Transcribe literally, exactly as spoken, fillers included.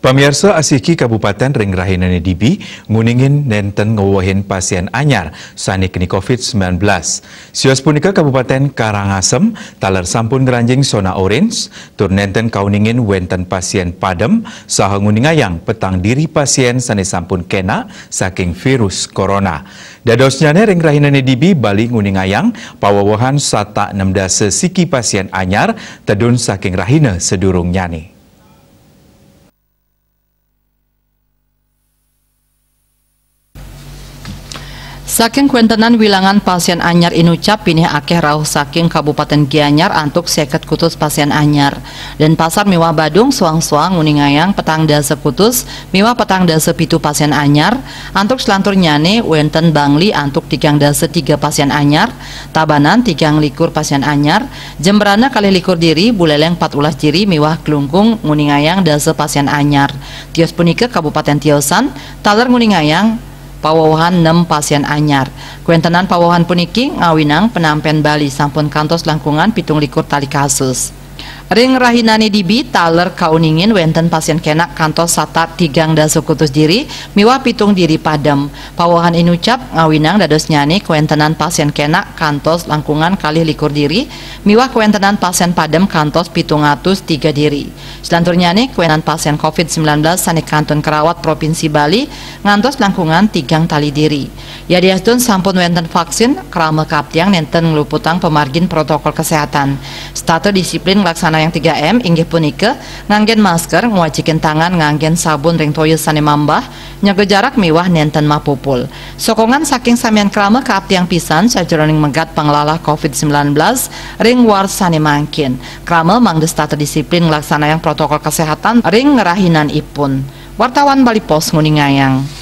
Pamiarsa, asiki Kabupaten ring rahinane dibi nguningin nenten ngwewehin pasien anyar sane keni covid sembilan belas. Sios punika Kabupaten Karangasem taler sampun ngranjing zona orange, tur nenten kauningin wenten pasien padem saha nguningayang petang diri pasien sane sampun kena saking virus corona. Dadosnyane ring rahinane dibi Bali nguningayang pawewehan satak nem dasa siki pasien anyar tedun saking rahina sadurungnyane. Saking kwentenan wilangan pasien anyar inucap pinih akeh rauh saking Kabupaten Gianyar antuk seket kutus pasien anyar. Denpasar miwah Badung soang-soang nguningayang petang dasa kutus miwah petang dasa pitu pasien anyar, antuk selanturnyane wenten Bangli antuk tigang dasa tiga pasien anyar, Tabanan tigang likur pasien anyar, Jembrana kalih likur diri, Buleleng empat belas diri miwah Klungkung nguningayang dasa pasien anyar. Tios punika Kabupaten Tiosan taler nguningayang pawewehan nem pasien anyar. Kwentenan pawewehan puniki ngawinang penampen Bali sampun kantos langkungan pitung likur tali kasus. Ring rahinane dibi taler kauningin wenten pasien kenak kantos satak tigang dasa kutus diri miwah pitung diri padem. Pawewehan inucap ngawinang dadosnyane kwentenan pasien kenak kantos langkungan kalih likur diri miwah kwentenan pasien padem kantos pitung atus tiga diri. Selanturnyane kwentenan pasien covid sembilan belas sane kantun karawat Provinsi Bali ngantos langkungan tigang tali diri. Yadiastun sampun wenten vaksin, krama kaaptiang nenten ngluputang pamargin protokol kesehatan. Setata disiplin nglaksanayang tiga M inggih punika nganggen masker, ngwacikin tangan nganggen sabun ring toya sane mambah, nyaga jarak miwah nenten mapupul. Sokongan saking samian krama kaaptiang pisan sajeroning megat panglalah covid sembilan belas ring warsa sane mangkin. Krama mangda setata disiplin nglaksanayang protokol kesehatan ring rahinanipun. Wartawan Bali Post nguningayang.